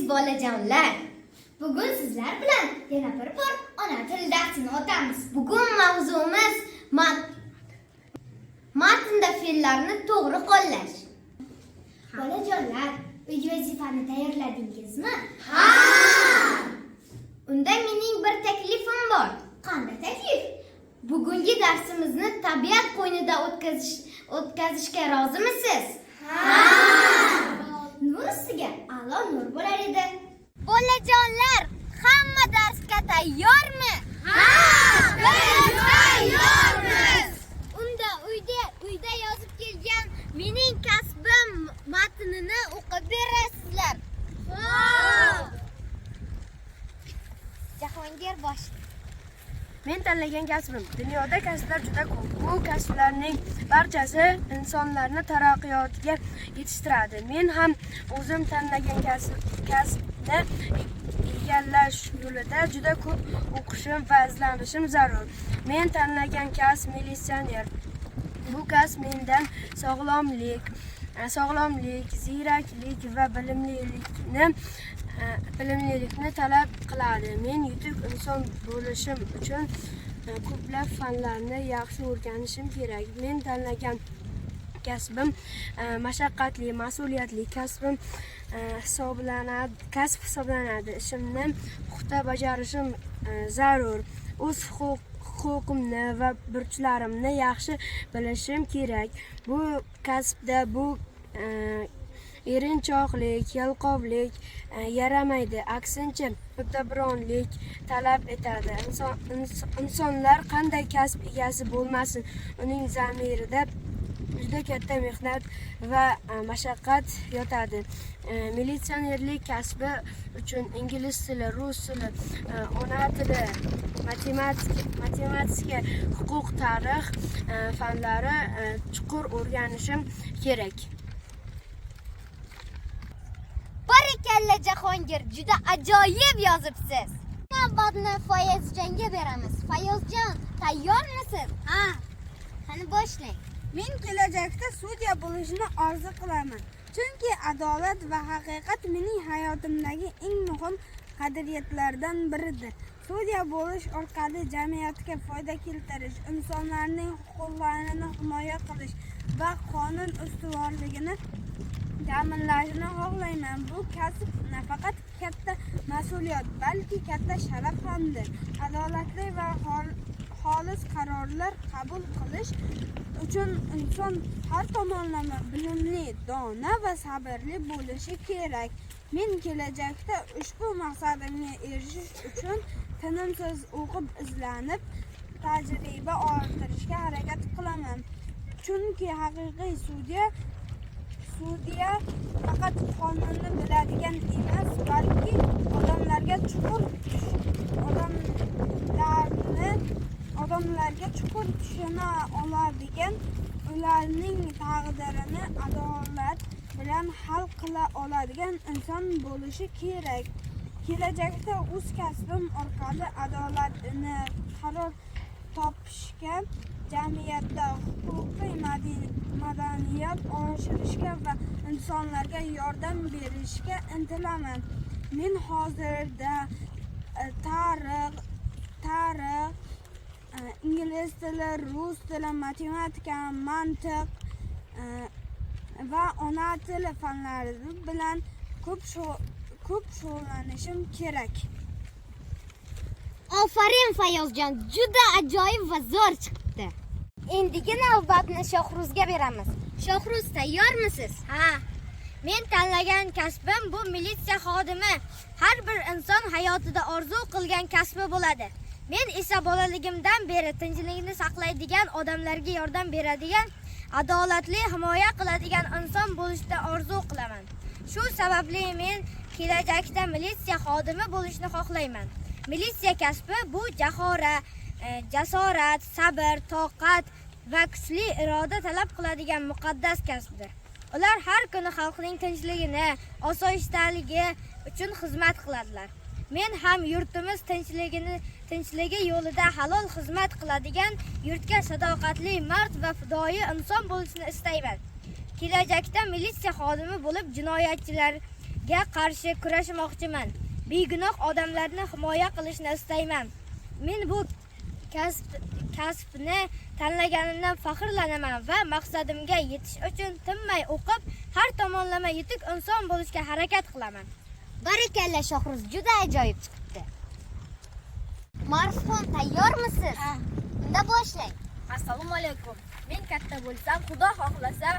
Aziz bolajonlar, bugun sizlar bilan yana bir bor ona tili darsini o'tamiz. Bugun mavzumiz matnda fe'llarni to'g'ri qo'llash. Bolajonlar, uyga vazifani tayyorladingizmi? Ha! Unda mening bir taklifim bor. Qanday taklif? Bugungi darsimizni tabiat qo'ynida o'tkazishga rozimisiz? Ha! Nur ustiga a'lo nur bo'lar edi. Bolajonlar, hamma darsga tayyormi? Ha! Biz tayyormiz. Unda uyda yozib kelgan mening kasbim matnini o'qib berasizlar. Xo'p. Jahongir bosh. Men tanlagan kasbim. Dunyoda kasblar juda ko'p. Bu kasblarning barchasi insonlarni taraqqiyotga yetishtiradi. Men ham o'zim tanlagan kasbni egallash yo'lida juda ko'p o'qishim va izlanishim zarur. Men tanlagan kasb militsioner. Bu kasb mendan sog'lomlik, ziyraklik va bilimlilikni talab qiladi. Men yetuk inson bo'lishim uchun ko'plab fanlarni yaxshi o'rganishim kerak. Men tanlagan kasbim mashaqqatli, mas'uliyatli kasb hisoblanadi. Ishimni puxta bajarishim zarur. O'z huquqimni va burchlarimni yaxshi bilishim kerak. Bu kasbda erinchoqlik, yalqovlik yaramaydi. Aksincha, uddaburonlik talab etadi. Insonlar qanday kasb egasi bo'lmasin, uning zamirida juda katta mehnat va mashaqqat yotadi. Militsionerlik kasbi uchun ingliz tili, rus tili, ona tili, matematika, huquq, tarix fanlari chuqur o'rganishim kerak. Barakalla Jahongir, juda ajoyib yozibsiz. Navbatni Fayozjonga beramiz. Fayozjon, tayyormisiz? Ha. Qani boshlang. Men kelajakda sudya bo'lishni orzu qilaman. Chunki adolat va haqiqat mening hayotimdagi eng muhim qadriyatlardan biridir. Sudya bo'lish orqali jamiyatga foyda keltirish, insonlarning huquqlarini himoya qilish va qonun ustuvorligini ta'minlashni xohlayman. Bu kasb nafaqat katta mas'uliyat, balki katta sharaf hamdir. Adolatli va xolis qarorlar qabul qilish uchun inson har tomonlama bilimli, dono va sabrli bo'lishi kerak. Men kelajakda ushbu maqsadimga erishish uchun tinimsiz o'qib, izlanib, tajriba orttirishga harakat qilaman. Chunki haqiqiy sudya faqat qonunni biladigan emas, balki odamlarga chuqur tushuna oladigan, ularning taqdirini adolat bilan hal qila oladigan inson bo'lishi kerak. Kelajakda o'z kasbim orqali adolatni qaror topishga, jamiyatda huquqiy madaniyat oshirishga va insonlarga yordam berishga intilaman. Men hozirda tarix, ingliz tili, rus tili, matematika, mantiq va ona tili fanlari bilan ko'p shug'ullanishim kerak. Ofarin Fayozjon, juda ajoyib va zo'r chiqibdi. Endigi navbatni Shohruzga beramiz. Shohruz, tayyormisiz? Ha. Men tanlagan kasbim bu militsiya xodimi. Har bir inson hayotida orzu qilgan kasbi bo'ladi. Men esa bolaligimdan beri tinchlikni saqlaydigan, odamlarga yordam beradigan, adolatli himoya qiladigan inson bo'lishni orzu qilaman. Shu sababli men kelajakda militsiya xodimi bo'lishni xohlayman. Militsiya kasbi bu jasorat, sabr, toqat va kuchli iroda talab qiladigan muqaddas kasbdir. Ular har kuni xalqning tinchligini, osoyishtaligi uchun xizmat qiladilar. Men ham yurtimiz tinchligi yo'lida halol xizmat qiladigan, yurtga sadoqatli, mard va fidoyi inson bo'lishni istayman. Kelajakda militsiya xodimi bo'lib jinoyatchilar Ga qarshi kurashmoqchiman. Begunoh odamlarni himoya qilishni istayman. Men bu kasbni tanlaganimdan faxrlanaman va maqsadimga yetish uchun tinmay o'qib, har tomonlama yetuk inson bo'lishga harakat qilaman. Barakalla, Shohruz, juda ajoyib chiqibdi. Ma'rufxon, tayyormisiz? Ha. Unda boshlang. Assalomu alaykum. Men katta bo'lsam, Xudo xohlasa,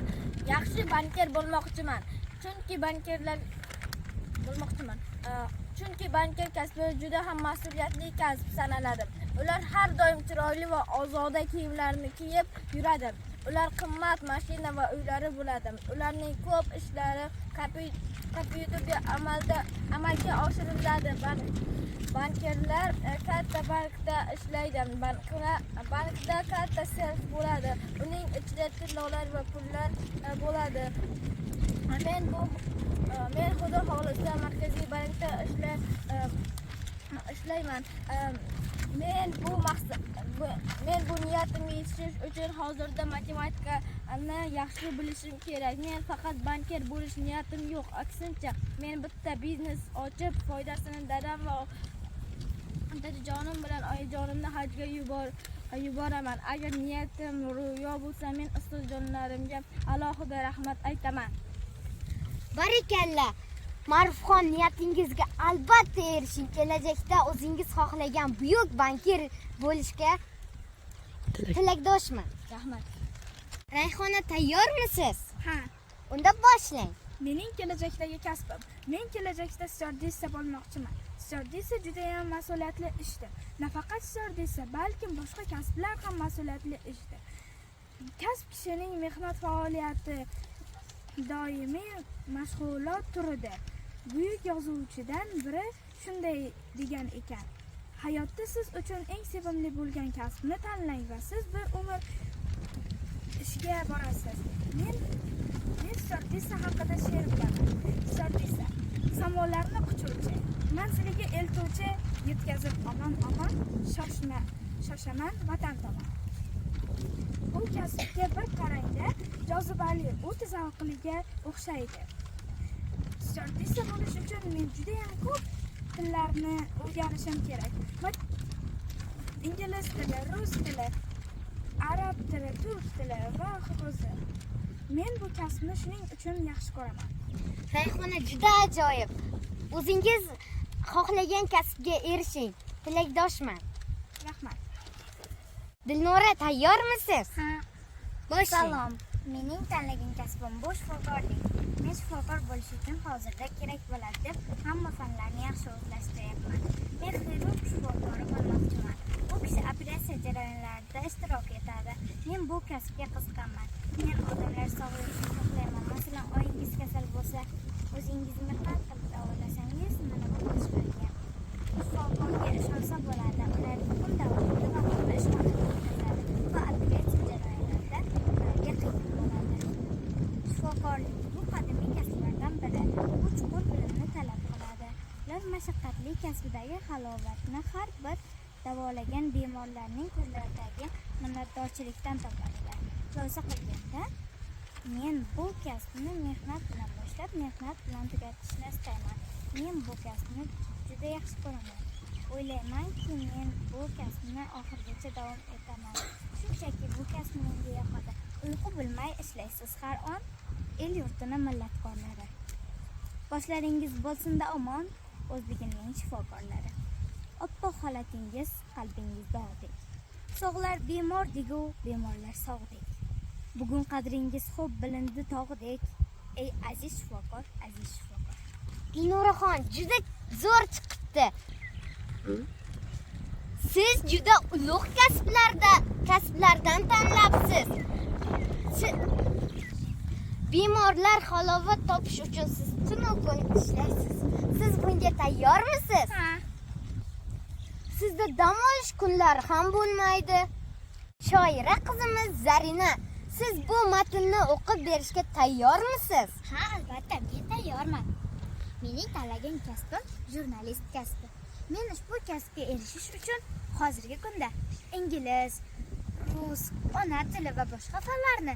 yaxshi bankir bo'lmoqchiman. Chunki bankirlar bo'lmoqchiman. Chunki bankir kasbi juda ham mas'uliyatli kasb sanaladi. Ular har doim chiroyli va ozoda kiyimlarni kiyib yuradi. Ular qimmat mashina va uylari bo'ladi. Ularning ko'p ishlari kompyuterda amalga oshiriladi. Bankirlar katta bankda ishlaydi. Bankda katta seyf bo'ladi. Uning ichida tillolar va pullar bo'ladi. Men Xudo xohlasa markaziy bankda ishlayman. Men bu niyatimga yetishish uchun hozirda matematikani yaxshi bilishim kerak. Men faqat bankir bo'lish niyatim yo'q. Aksincha, men bitta biznes ochib, foydasini dadam va dadajonim bilan oyijonimni hajga yuboraman. Agar niyatim ro'yo bo'lsa, men ustozjonlarimga alohida rahmat aytaman. Barakalla. Ma'rufxon, niyatingizga albatta erishing. Kelajakda o'zingiz xohlagan buyuk bankir bo'lishga tilakdoshman. Rahmat. Rayhona, tayyormisiz? Ha. Unda boshlang. Mening kelajakdagi kasbim. Men kelajakda styuardessa bo'lmoqchiman. Styuardessa judayam mas'uliyatli ishdir. Nafaqat styuardessa, balkim boshqa kasblar ham mas'uliyatli ishdir. Kasb kishining mehnat faoliyati, doimiy mashg'ulot turidir. Buyuk yozuvchidan biri shunday degan ekan: "Hayotda siz uchun eng sevimli bo'lgan kasbni tanlang va siz bir umr ishga borasiz." Men styuardessa haqida she'r bilaman. Styuardessa samolarni quchuvchi, manziliga eltuvchi, yetkazib omon omon, shoshma, shoshaman vatan tomon. U kasbga bir qarangda jozibali, o'ta zavqliga o'xshaydi. Styuardessa bo'lish uchun men judayam ko'p tillarni o'rganishim kerak. Ingliz tili, rus tili, arab tili, turk tili va hokazo. Men bu kasbni shuning uchun yaxshi ko'raman. Rayhona, juda ajoyib. O'zingiz xohlagan kasbga erishing. Tilakdoshman. Rahmat. Dilnora, tayyormisiz? Ha. Boshlang. Salom. Mening tanlagan kasbim bu shifokorlik. Men shifokor bo'lish uchun hozirda kerak bo'ladi deb hamma fanlarni yaxshi o'zlashtiryapman. Men xirurg shifokori bo'lmoqchiman. U kishi operatsiya jarayonlarida ishtirok etadi. Men bu kasbga qiziqaman. Men odamlar sog'lig'ini xohlayman. Masalan, oyingiz kasal bo'lsa, o'zingiz mehnat qilib davolasangiz, mana bu boshqa gap. Shifokorga ishonsa bo'ladi. Ular kun davomida vaqtida ishxonaga yetkazadi va operatsiya jarayonlarida ularga qiyin bo'ladi. Shifokorlik bu qadimiy kasblardan biri. Bu chuqur bilimni talab qiladi. Ular mashaqqatli kasbidagi halovatni har bir davolagan bemorlarning ko'zlaridagi minnatdorchilikdan topadilar. Xulosa qilganda, men bu kasbni mehnat bilan boshlab, mehnat bilan tugatishni istayman. Men bu kasbni juda yaxshi ko'raman. O'ylaymanki, men bu kasbni oxirigacha davom etaman. Shunchaki bu kasb menga yoqadi. Uyqu bilmay ishlaysiz har on, el yurtini millatkorlari. Boshlaringiz bo'lsin-da omon, o'zbegimning shifokorlari. Oppoq xalatingiz qalbingiz dog'dek. Sog'lar bemor degu, bemorlar sog'dek. Bugun qadringiz xo'p bilindi tog'dek. Ey aziz shifokor, aziz shifokor. Dilnoraxon, juda zo'r chiqibdi. Siz juda ulug' kasblardan tanlabsiz. Bemorlar halovat topish uchun siz tunu kun ishlaysiz. Siz bunga tayyormisiz? Ha. Sizda dam olish kunlari ham bo'lmaydi. Shoira qizimiz Zarina, siz bu matnni o'qib berishga tayyormisiz? Ha, albatta, men tayyorman. Mening tanlagan kasbim jurnalist kasbi. Men ushbu kasbga erishish uchun hozirgi kunda ingliz, rus, ona tili va boshqa fanlarni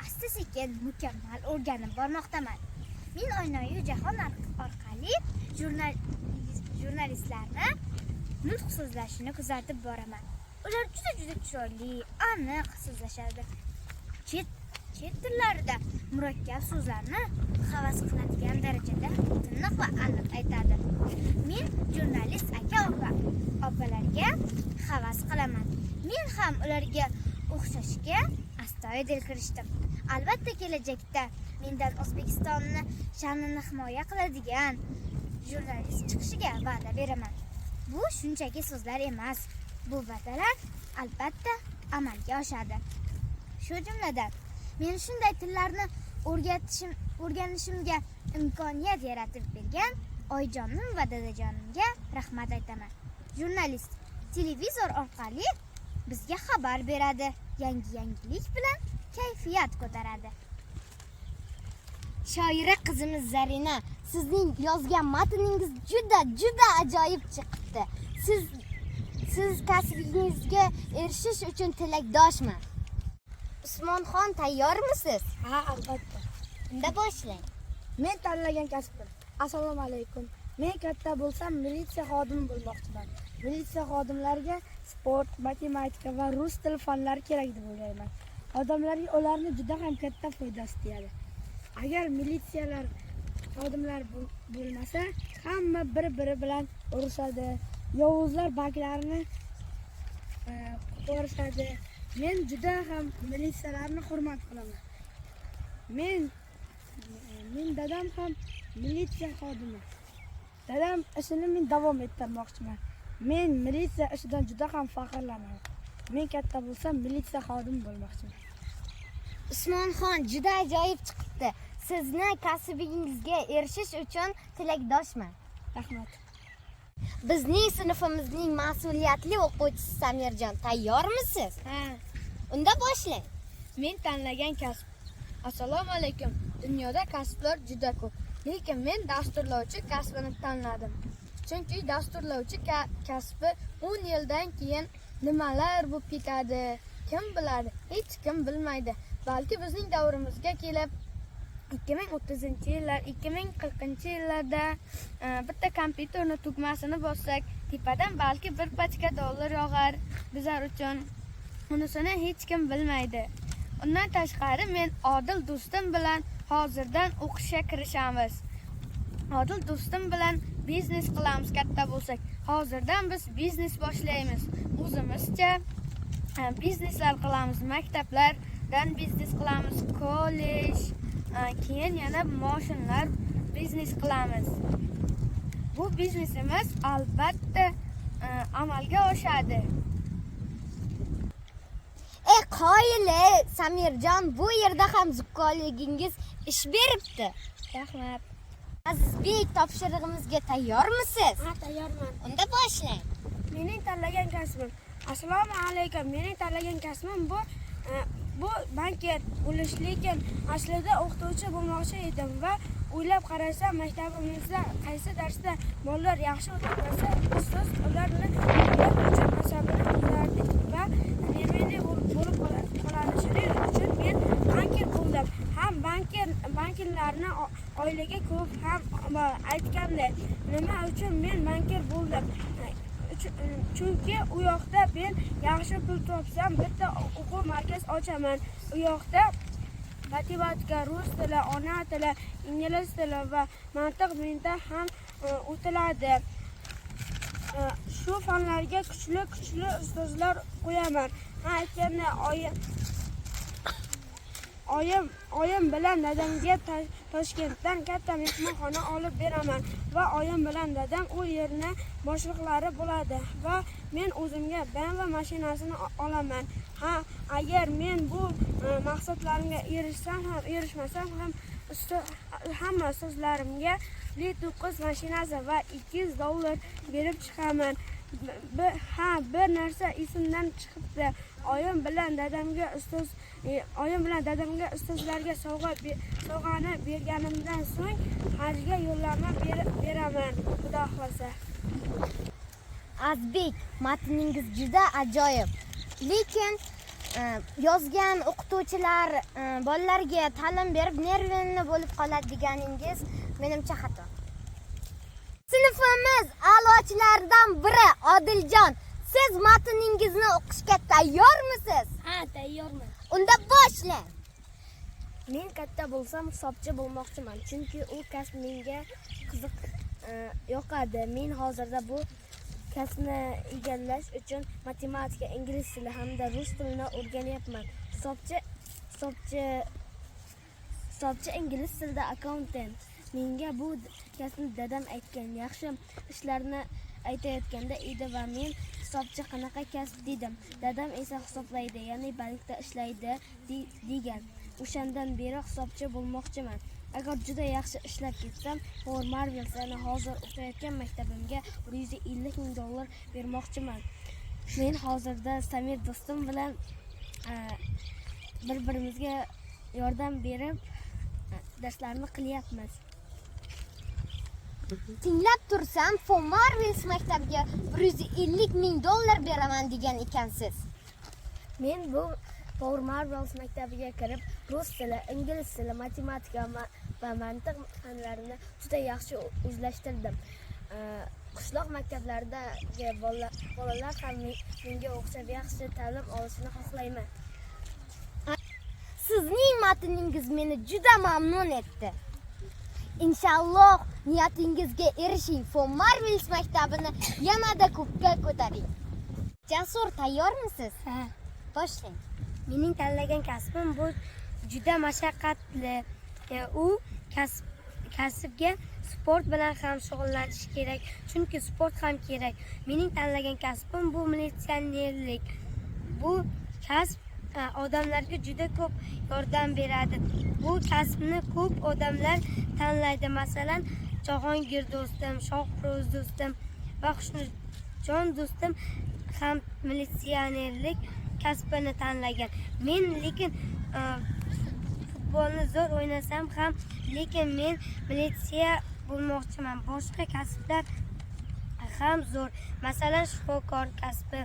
asta-sekin mukammal o'rganib bormoqdaman. Men oynayu jahon orqali jurnalistlarni nutq so'zlashini kuzatib boraman. Ular juda juda chiroyli, aniq so'zlashadi. Chet tillarida murakkab so'zlarni havas qiladigan darajada tiniq va aniq aytadi. Men jurnalist aka opalarga havas qilaman. Men ham ularga o'xshashga astoydil kirishdim. Albatta kelajakda mendan O'zbekistonni sha'nini himoya qiladigan jurnalist chiqishiga va'da beraman. Bu shunchaki so'zlar emas. Bu va'dalar albatta amalga oshadi. Shu jumladan, men shunday tillarni o'rganishimga imkoniyat yaratib bergan oyijonim va dadajonimga rahmat aytaman. Jurnalist televizor orqali bizga xabar beradi, yangi yangilik bilan kayfiyat ko'taradi. Shoira qizimiz Zarina, sizning yozgan matningiz juda juda ajoyib chiqibdi. Siz kasbingizga erishish uchun tilakdoshman. Usmonxon, tayyormisiz? Ha, albatta. Unda boshlang. Men tanlagan kasbim. Assalomu alaykum. Men katta bo'lsam militsiya xodimi bo'lmoqchiman. Militsiya xodimlariga sport, matematika va rus tili fanlari kerak deb o'ylayman. Odamlarga ularni juda ham katta foydasi tegadi. Agar militsiyalar xodimlar bo'lmasa, hamma bir-biri bilan urushadi. Yovuzlar banklarni qo'rishadi. Men juda ham militsiyalarni hurmat qilaman. Men dadam ham militsiya xodimi. Dadam ishini men davom ettirmoqchiman. Men militsiya ishidan juda ham faxrlanaman. Men katta bo'lsam militsiya xodimi bo'lmoqchiman. Usmonxon, juda ajoyib chiqibdi. Sizni kasbingizga erishish uchun tilakdoshman. Rahmat. Bizning sinfimizning mas'uliyatli o'quvchisi Samirjon, tayyormisiz? Ha. Unda boshlang. Men tanlagan kasb. Assalomu alaykum. Dunyoda kasblar juda ko'p. Lekin men dasturlovchi kasbini tanladim. Chunki dasturlovchi kasbi 10 yildan keyin nimalar bo'lib ketadi, kim biladi? Hech kim bilmaydi. Balki bizning davrimizga kelib 2030-yillar, 2040-yillarda bitta kompyuterni tugmasini bossak, tepadan balki bir pachka dollar yog'ar bizlar uchun. Unisini hech kim bilmaydi. Undan tashqari men Odil do'stim bilan hozirdan o'qishga kirishamiz. Odil do'stim bilan biznes qilamiz katta bo'lsak. Hozirdan biz biznes boshlaymiz. O'zimizcha bizneslar qilamiz, maktablardan biznes qilamiz, kollej, keyin yana moshinlar biznes qilamiz. Bu biznesimiz albatta amalga oshadi. Qoyil, Samirjon, bu yerda ham zukoligingiz ish beribdi. Rahmat. Azizbek, topshirig'imizga tayyormisiz? Ha, tayyorman. Unda boshlang. Mening tanlagan kasbim. Assalomu alaykum. Mening tanlagan kasbim bu bankir bo'lish, lekin aslida o'qituvchi bo'lmoqchi edim va o'ylab qarasam, maktabimizda qaysi darsda bolalar yaxshi o'tmasa, ustoz ularni ular uchun asabini buzardi va nervli bo'lib qoladi. Shuning uchun men bankir bo'ldim. Ham bankirlarni oilaga ko'p ham aytganday, nima uchun men bankir bo'ldim? Chunki u yoqda men yaxshi pul topsam, bitta o'quv markaz ochaman. U yoqda matematika, rus tili, ona tili, ingliz tili va mantiq menda ham o'tiladi. Shu fanlarga kuchli kuchli ustozlar qo'yaman. Ha, aytganda oyim bilan dadamga Toshkentdan katta mehmonxona olib beraman va oyim bilan dadam u yerni boshliqlari bo'ladi va men o'zimga BMW mashinasini olaman. Ha, agar men bu maqsadlarimga erishsam ham, erishmasam ham, hamma ustozlarimga Li 9 mashinasi va $200 berib chiqaman. Ha, bir narsa esimdan chiqibdi. Oyim bilan dadamga ustoz, oyim bilan dadamga ustozlarga sovg'ani berganimdan so'ng hajga yo'llanma beraman, Xudo xohlasa. Azbek, matningiz juda ajoyib. Lekin Yozgan o'qituvchilar bolalarga ta'lim berib nervini bo'lib qoladi deganingiz menimcha xato. Sinfimiz a'lochilaridan biri Odiljon, siz matningizni o'qishga tayyormisiz? Ha, tayyorman. Unda boshlang. Men katta bo'lsam hisobchi bo'lmoqchiman, chunki u kasb menga qiziq, yoqadi. Men hozirda bu kasbni egallash uchun matematika, ingliz tili hamda rus tilini o'rganyapman. Hisobchi ingliz tilida accountant. Menga bu kasbni dadam aytgan, yaxshi ishlarni aytayotganda edi va men hisobchi qanaqa kasb dedim. Dadam esa hisoblaydi, ya'ni bankda ishlaydi degan. O'shandan beri hisobchi bo'lmoqchiman. Agar juda yaxshi ishlab ketsam, For Marvels, ya'ni hozir o'qiyotgan maktabimga 150 ming dollar bermoqchiman. Men hozirda Samir do'stim bilan bir birimizga yordam berib, darslarni qilyapmiz. Tinglab tursam, For Marvels maktabiga 150 ming dollar beraman degan ekansiz. Men bu For Marvels maktabiga kirib, rus tili, ingliz tili, matematika va mantiq fanlarini juda yaxshi o'zlashtirdim. Qishloq maktablaridagi bolalar ham menga o'xshab yaxshi ta'lim olishini xohlayman. Sizning matningiz meni juda mamnun etdi. Inshaalloh niyatingizga erishing. For Marvels maktabini yanada ko'kka ko'taring. Jasur, tayyormisiz? Ha. Boshlang. Mening tanlagan kasbim bu juda mashaqqatli. U kasbga sport bilan ham shug'ullanish kerak, chunki sport ham kerak. Mening tanlagan kasbim bu militsionerlik. Bu kasb odamlarga juda ko'p yordam beradi. Bu kasbni ko'p odamlar tanlaydi. Masalan, Jahongir do'stim, Shohruz do'stim va Xushnudjon do'stim ham militsionerlik kasbini tanlagan. Men lekin futbolni zo'r o'ynasam ham, lekin men militsiya bo'lmoqchiman. Boshqa kasblar ham zo'r. Masalan, shifokor kasbi,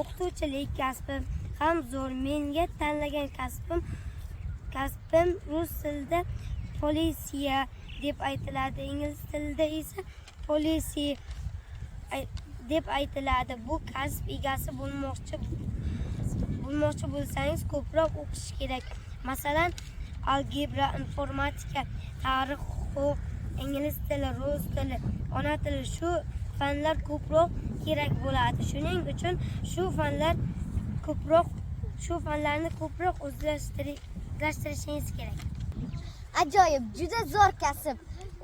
o'qituvchilik kasbi ham zo'r. Menga tanlagan kasbim rus tilida politsiya deb aytiladi, ingliz tilida esa police deb aytiladi. Bu kasb egasi bo'lmoqchi bo'lsangiz, ko'proq o'qish kerak. Masalan, algebra, informatika, tarix, huquq, ingliz tili, rus tili, ona tili, shu fanlar ko'proq kerak bo'ladi. Shuning uchun shu fanlarni ko'proq o'zlashtirishingiz kerak. Ajoyib, juda zo'r kasb.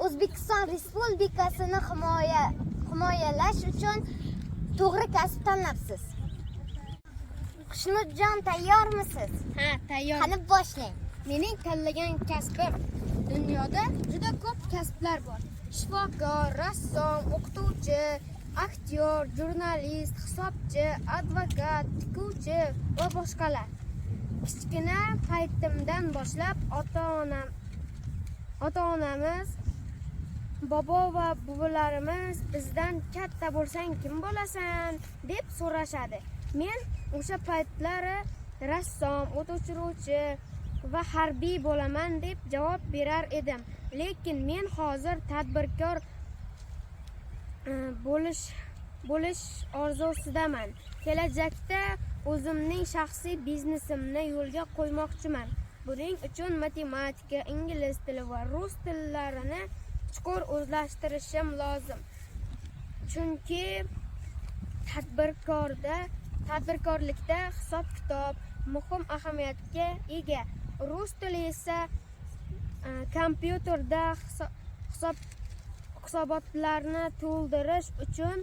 O'zbekiston Respublikasini himoyalash uchun to'g'ri kasb tanlabsiz. Xushnudjon, tayyormisiz? Ha, tayyor. Qani, boshlang. Mening tanlagan kasbim. Dunyoda juda ko'p kasblar bor. Shifokor, rassom, o'qituvchi, aktyor, jurnalist, hisobchi, advokat, tikuvchi va boshqalar. Kichkina paytimdan boshlab ota-onamiz, bobo va buvilarimiz bizdan katta bo'lsang kim bo'lasan deb so'rashadi. Men o'sha paytlari rassom, o't o'chiruvchi va harbiy bo'laman deb javob berar edim. Lekin men hozir tadbirkor bo'lish orzusidaman. Kelajakda o'zimning shaxsiy biznesimni yo'lga qo'ymoqchiman. Buning uchun matematika, ingliz tili va rus tillarini chuqur o'zlashtirishim lozim. Chunki tadbirkorlikda hisob-kitob muhim ahamiyatga ega. Rus tili esa kompyuterda hisobotlarni to'ldirish uchun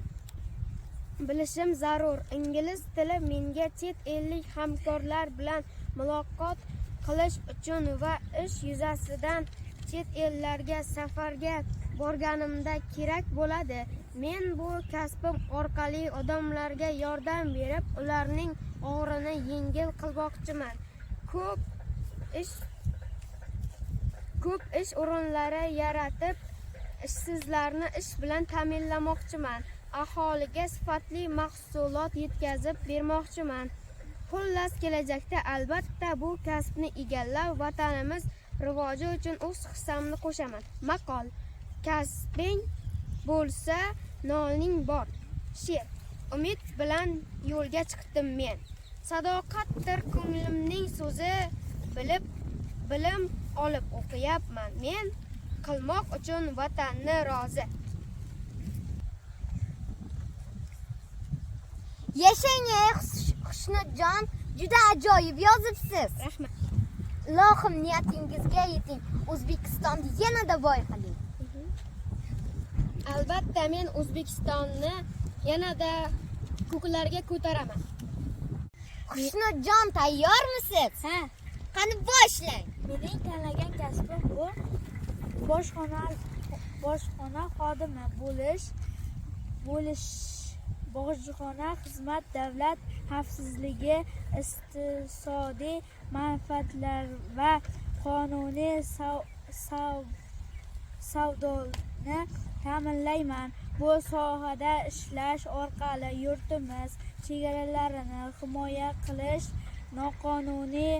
bilishim zarur. Ingliz tili menga chet ellik hamkorlar bilan muloqot qilish uchun va ish yuzasidan chet ellarga safarga borganimda kerak bo'ladi. Men bu kasbim orqali odamlarga yordam berib, ularning og'irini yengil qilmoqchiman. Ko'p ish o'rinlari yaratib, ishsizlarni ish bilan ta'minlamoqchiman. Aholiga sifatli mahsulot yetkazib bermoqchiman. Xullas, kelajakda albatta bu kasbni egallab, vatanimiz rivoji uchun o'z hissamni qo'shaman. Maqol: kasbing bo'lsa, noning bor. She'r: umid bilan yo'lga chiqdim men. Sadoqatdir ko'nglimning so'zi, bilib bilim olib o'qiyapman men, qilmoq uchun vatanni rozi. Yashang ey Xushnudjon, juda ajoyib yozibsiz. Rahmat. Ilohim niyatingizga yeting. O'zbekistonni yanada boy qiling. Albatta men O'zbekistonni yanada ko'klarga ko'taraman. Xushnudjon, tayyormisiz? Ha. Qani boshlang. Mening tanlagan kasbim bu bojxona xodimi bo'lish, bojxona xizmat davlat xavfsizligi, iqtisodiy manfaatlar va qonuniy savdoni ta'minlayman. Bu sohada ishlash orqali yurtimiz chegaralarini himoya qilish, noqonuniy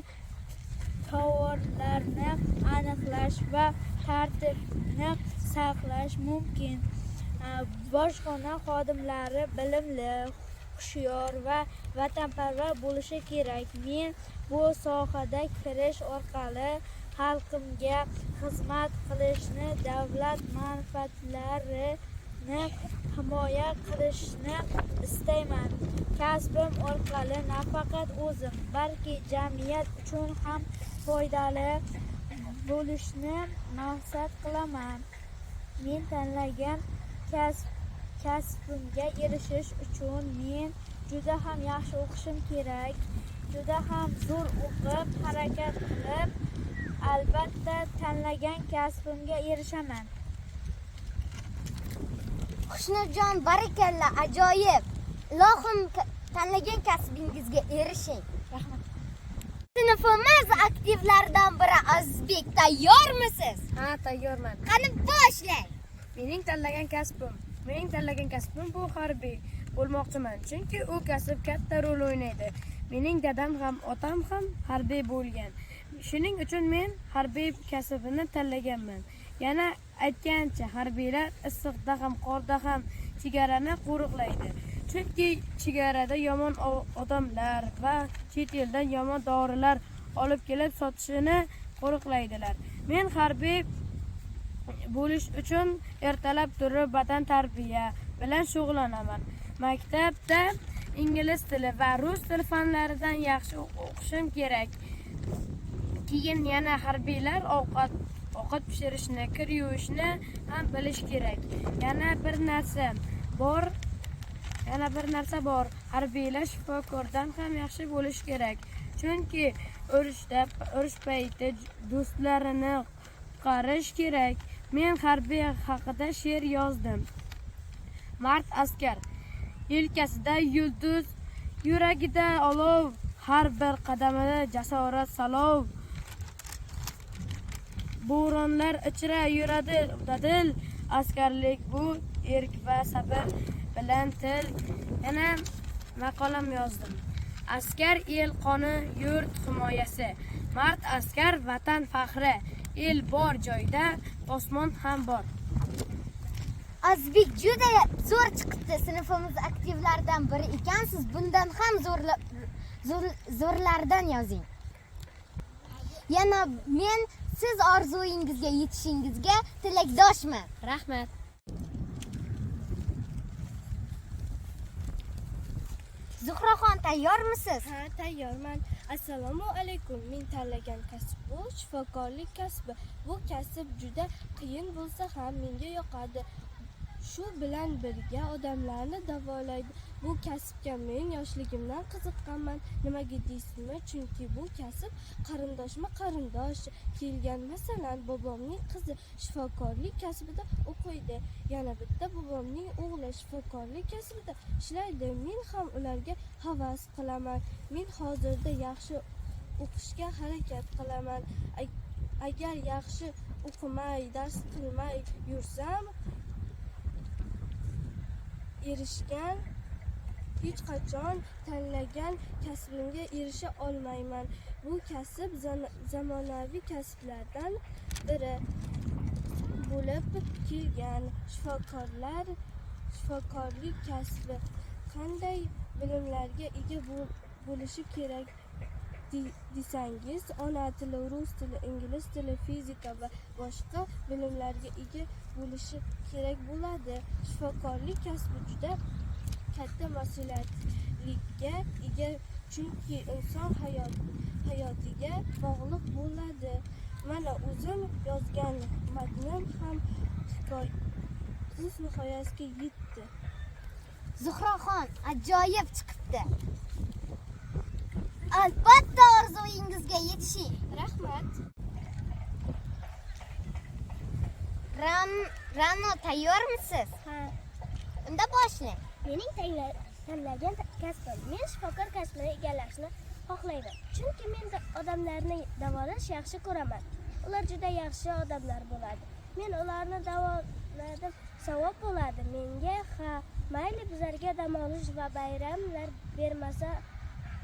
tovarlarni aniqlash va tartibni saqlash mumkin. Bojxona xodimlari bilimli, hushyor va vatanparvar bo'lishi kerak. Men bu sohada kirish orqali xalqimga xizmat qilishni, davlat manfaatlarini himoya qilishni istayman. Kasbim orqali nafaqat o'zim, balki jamiyat uchun ham foydali bo'lishni maqsad qilaman. Men tanlagan kasbimga erishish uchun men juda ham yaxshi o'qishim kerak. Juda ham zo'r o'qib, harakat qilib, albatta tanlagan kasbimga erishaman. Xushnudjon, barakalla, ajoyib. Ilohim tanlagan kasbingizga erishing. Rahmat. Sinfimiz aktivlaridan biri Azizbek, tayyormisiz? Ha, tayyorman. Qani boshlang. Mening tanlagan kasbim bu harbiy bo'lmoqchiman. Chunki u kasb katta rol o'ynaydi. Mening dadam ham, otam ham harbiy bo'lgan. Shuning uchun men harbiy kasbini tanlaganman. Yana aytgancha, harbiylar issiqda ham, qorda ham chegarani qo'riqlaydi. Chunki chegarada yomon odamlar va chet eldan yomon dorilar olib kelib sotishini qo'riqlaydilar. Men harbiy bo'lish uchun ertalab turib badan tarbiya bilan shug'ullanaman. Maktabda ingliz tili va rus tili fanlaridan yaxshi o'qishim kerak. Keyin yana harbiylar ovqat pishirishni, kir yuvishni ham bilish kerak. Yana bir narsa bor. Harbiylar shifokordan ham yaxshi bo'lish kerak. Chunki urush payti do'stlarini qutqarish kerak. Men harbiy haqida she'r yozdim. Mard askar yelkasida yulduz, yuragida olov, har bir qadamida jasorat salov. Bo'ronlar ichra yuradi dadil, askarlik bu erk va sabr bilan til. Yana maqolam yozdim. Askar el qoni, yurt himoyasi. Mard askar vatan faxri. El bor joyda osmon ham bor. Azizbek, juda zo'r chiqibdi. Sinfimiz aktivlaridan biri ekansiz. Bundan ham zo'rlardan yozing. Yana men siz orzuyingizga yetishingizga tilakdoshman. Rahmat. Zuhraxon, tayyormisiz? Ha, tayyorman. Assalomu alaykum. Men tanlagan kasb bu shifokorlik kasbi. Bu kasb juda qiyin bo'lsa ham menga yoqadi. Shu bilan birga odamlarni davolaydi. Bu kasbga men yoshligimdan qiziqqanman. Nimaga deysizmi? Chunki bu kasb qarindoshma qarindosh kelgan. Masalan, bobomning qizi shifokorlik kasbida o'qiydi. Yana bitta bobomning o'g'li shifokorlik kasbida ishlaydi. Men ham ularga havas qilaman. Men hozirda yaxshi o'qishga harakat qilaman. Agar yaxshi o'qimay, dars qilmay yursam, erishgan hech qachon tanlagan kasbimga erisha olmayman. Bu kasb zamonaviy kasblardan biri bo'lib kelgan. Shifokorlik kasbi qanday bilimlarga ega bo'lishi kerak desangiz, ona tili, rus tili, ingliz tili, fizika va boshqa bilimlarga ega bo'lishi kerak bo'ladi. Shifokorlik kasbi juda katta mas'uliyatga ega, chunki inson hayotiga bog'liq bo'ladi. Mana o'zim yozgan matnim ham o'z nihoyasiga yetdi. Zuhraxon, ajoyib chiqibdi. Albatta orzuyingizga yetishing. Rahmat. Ra'no, tayyormisiz? Ha. Unda boshlang. Mening tanlagan kasbim. Men shifokor kasbini egallashni xohlayman. Chunki men odamlarni davolash yaxshi ko'raman. Ular juda yaxshi odamlar bo'ladi. Men ularni davoladim, savob bo'ladi menga. Ha, mayli bizlarga dam olish va bayramlar bermasa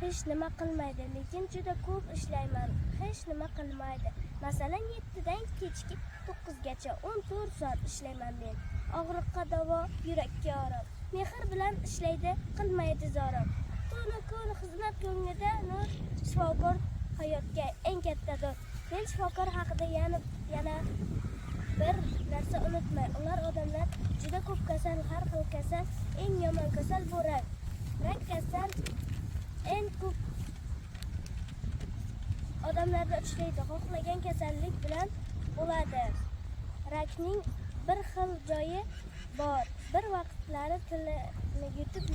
hech nima qilmaydi, lekin juda ko'p ishlayman, hech nima qilmaydi. Masalan, 7dan kechki 9gacha 14 soat ishlayman men. Og'riqqa davo, yurakka orom. Mehr bilan ishlaydi, qilmaydi zorom. Tunu kun xizmat ko'nglida nur, shifokor hayotga eng katta do'st. Men shifokor haqida yana bir narsa unutmay. Ular odamlar juda ko'p kasal, har xil kasal, eng yomon kasal bu rak. Rak kasal eng ko'p odamlarda uchraydi. Xohlagan kasallik bilan bo'ladi. Rakning bir xil joyi bor. Bir vaqtlari tilini yutib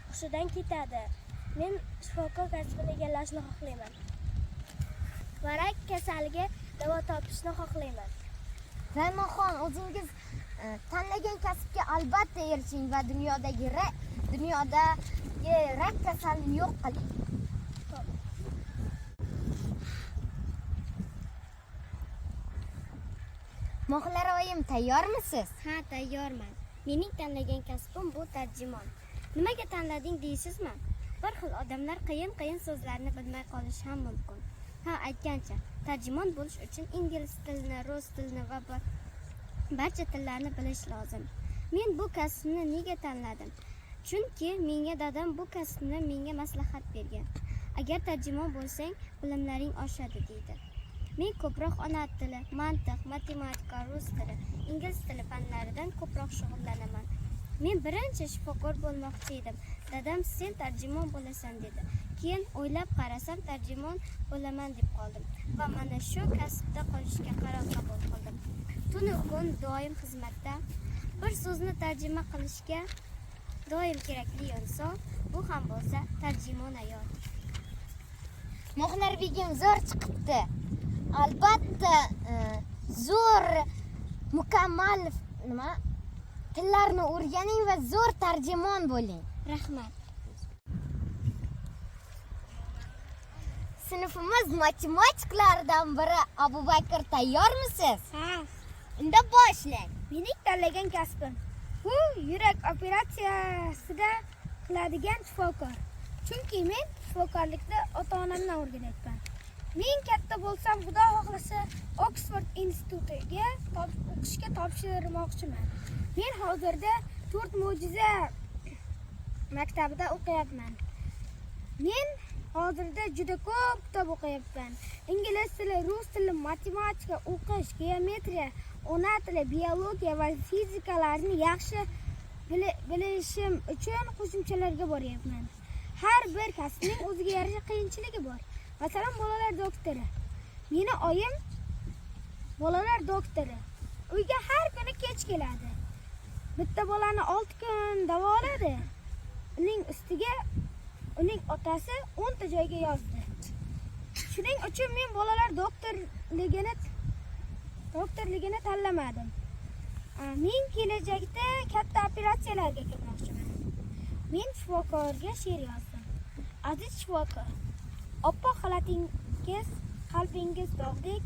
hushidan ketadi. Men shifokor kasbini egallashni xohlayman. Va rak kasaliga davo topishni xohlayman. Ra'noxon, o'zingiz tanlagan kasbga albatta erishing va dunyodagi rak kasalini yo'q qiling. Mohlar oyim, tayyormisiz? Ha, tayyorman. Mening tanlagan kasbim bu tarjimon. Nimaga tanlading deysizmi? Bir xil odamlar qiyin-qiyin so'zlarni bilmay qolishi ham mumkin. Ha, aytgancha, tarjimon bo'lish uchun ingliz tilini, rus tilini va barcha tillarni bilish lozim. Men bu kasbni nega tanladim? Chunki menga dadam bu kasbni menga maslahat bergan. Agar tarjimon bo'lsang, bilimlaring oshadi deydi. Men ko'proq ona tili, mantiq, matematika, rus tili, ingliz tili fanlaridan ko'proq shug'ullanaman. Men birinchi shifokor bo'lmoqchi edim. Dadam sen tarjimon bo'lasan dedi. Keyin o'ylab qarasam tarjimon bo'laman deb qoldim va mana shu kasbda qolishga qaror qabul qildim. Tunu kun doim xizmatda, bir so'zni tarjima qilishga doim kerakli inson, bu ham bo'lsa tarjimon ayol. Mohlar begim zo'r chiqibdi. Albatta zo'r mukammal nima tillarni o'rganing va zo'r tarjimon bo'ling. Rahmat. Sinfimiz matematiklaridan biri Abubakr, tayyormisiz? Ha. Unda boshlang. Mening tanlagan kasbim bu yurak operatsiyasida qiladigan shifokor. Chunki men shifokorlikni ota-onamdan o'rganyapman. Men katta bo'lsam, Xudo xohlasa, Oxford institutiga o'qishga topshirmoqchiman. Men hozirda 4 mo'jiza maktabida o'qiyapman. Men hozirda juda ko'p kitob o'qiyapman. Ingliz tili, rus tili, matematika, o'qish, geometriya, ona tili, biologiya va fizikalarni yaxshi bilishim uchun qo'shimchalarga boryapman. Har bir kasbning o'ziga yarasha qiyinchiligi bor. Masalan, bolalar doktori. Meni oyim bolalar doktori. Uyga har kuni kech keladi. Bitta bolani 6 kun davoladi. Uning ustiga uning otasi 10 ta joyga yozdi. Shuning uchun men bolalar doktorligini tanlamadim. Men kelajakda katta operatsiyalarga kirmoqchiman. Men shifokorga she'r yozdim. Aziz shifokor, oppoq xalatingiz, qalbingiz dog'dek,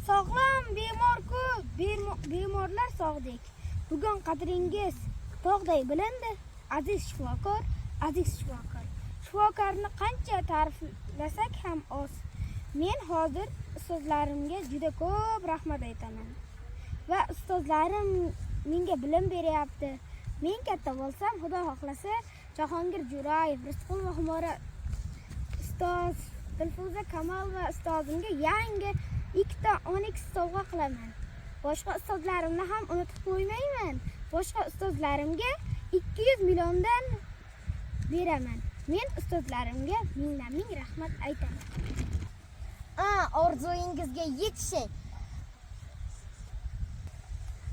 sog'lom bemor ko'p, bemorlar sog'dek. Bugun qadringiz tog'day bilindi. Aziz shifokor, Aziz shifokor. Shifokorni qancha ta'riflasak ham oz. Men hozir ustozlarimga juda ko'p rahmat aytaman. Va ustozlarim menga bilim beryapti. Men katta bo'lsam, Xudo xohlasa, Jahongir Jo'rayev, Rizqulova Xumora ustoz, Dilfuza Kamolova ustozimga yangi ikkita Onix sovg'a qilaman. Boshqa ustozlarimni ham unutib qo'ymayman. Boshqa ustozlarimga 200 milliondan beraman. Men ustozlarimga mingdan ming rahmat aytaman. A, orzuyingizga yetishing.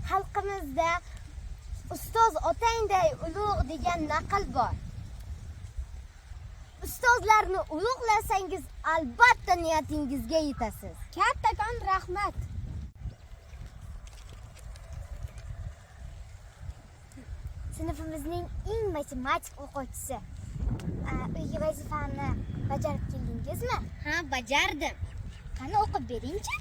Xalqimizda "Ustoz otangday ulug'" degan naql bor. Ustozlarni ulug'lasangiz, albatta niyatingizga yetasiz. Kattakon rahmat. Sinfimizning eng matematik o'quvchisi. Uyga vazifani bajarib keldingizmi? Ha, bajardim. Qani, o'qib beringchi.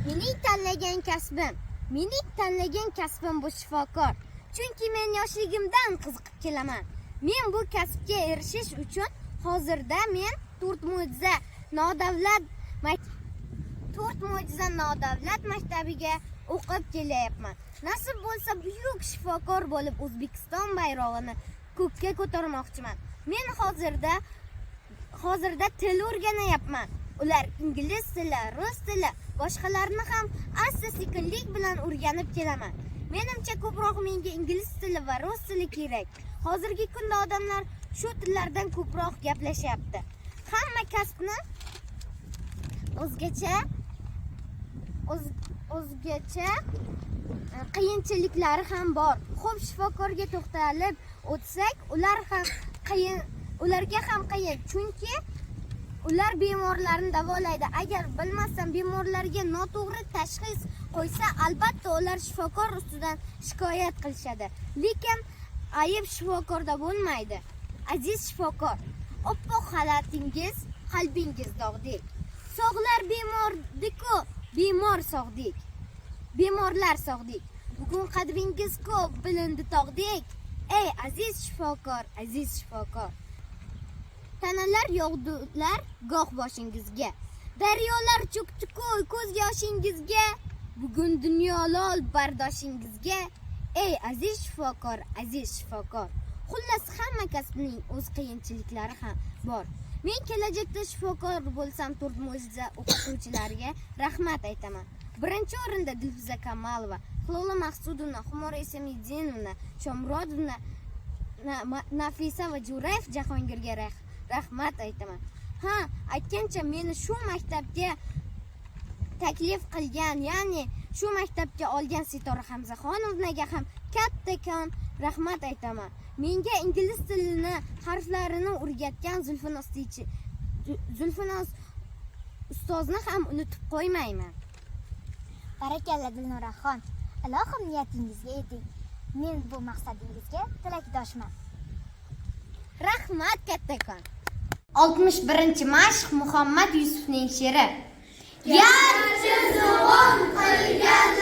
Mening tanlagan kasbim. Mening tanlagan kasbim bu shifokor. Chunki men yoshligimdan qiziqib kelaman. Men bu kasbga erishish uchun hozirda men 4 mo'jiza nodavlat maktabiga o'qib kelyapman. Nasib bo'lsa, buyuk shifokor bo'lib, O'zbekiston bayrog'ini ko'kka ko'tarmoqchiman. Men hozirda til o'rganyapman. Ular ingliz tili, rus tili, boshqalarni ham asta sekinlik bilan o'rganib kelaman. Menimcha, ko'proq menga ingliz tili va rus tili kerak. Hozirgi kunda odamlar shu tillardan ko'proq gaplashyapti. Hamma kasbni o'zgacha qiyinchiliklari ham bor. Xo'p, shifokorga to'xtalib o'tsak, ular ham qiyin, ularga ham qiyin, chunki ular bemorlarni davolaydi. Agar bilmasdan bemorlarga noto'g'ri tashxis qo'ysa, albatta ular shifokor ustidan shikoyat qilishadi. Lekin ayb shifokorda bo'lmaydi. Aziz shifokor, oppoq xalatingiz, qalbingiz dog'dek. Sog'lar bemordiku, bemor sog'dik. Bemorlar sog'dik. Bugun qadringiz ko'p bilindi tog'dek. Ey aziz shifokor, aziz shifokor. Tanalar yog'dular goh boshingizga. Daryolar cho'kdi-ku ko'z yoshingizga. Bugun dunyo lol bardoshingizga. Ey aziz shifokor, aziz shifokor. Xullas, hamma kasbning o'z qiyinchiliklari ham bor. Men kelajakda shifokor bo'lsam, to'rt mo'jiza o'qituvchilariga rahmat aytaman. Birinchi o'rinda Dilfuza Kamalova, Hilola Maqsudovna, Xumora Esamiddinovna, Shomurodovna, Nafisa va Jo'rayev Jahongirga rahmat aytaman. Ha, aytgancha, meni shu maktabga taklif qilgan, ya'ni shu maktabga olgan Sitora Hamzaxonovnaga ham kattakon rahmat aytaman. Menga ingliz tilini harflarini o'rgatgan Zulfinos ustozni ham unutib qo'ymayman. Barakalla, Dilnoraxon. Ilohim, niyatingizga yeting. Men bu maqsadingizga tilakdoshman. Rahmat kattakon. 61 mashq. Muhammad Yusufning she'ri. Garchi zug'um qilgan.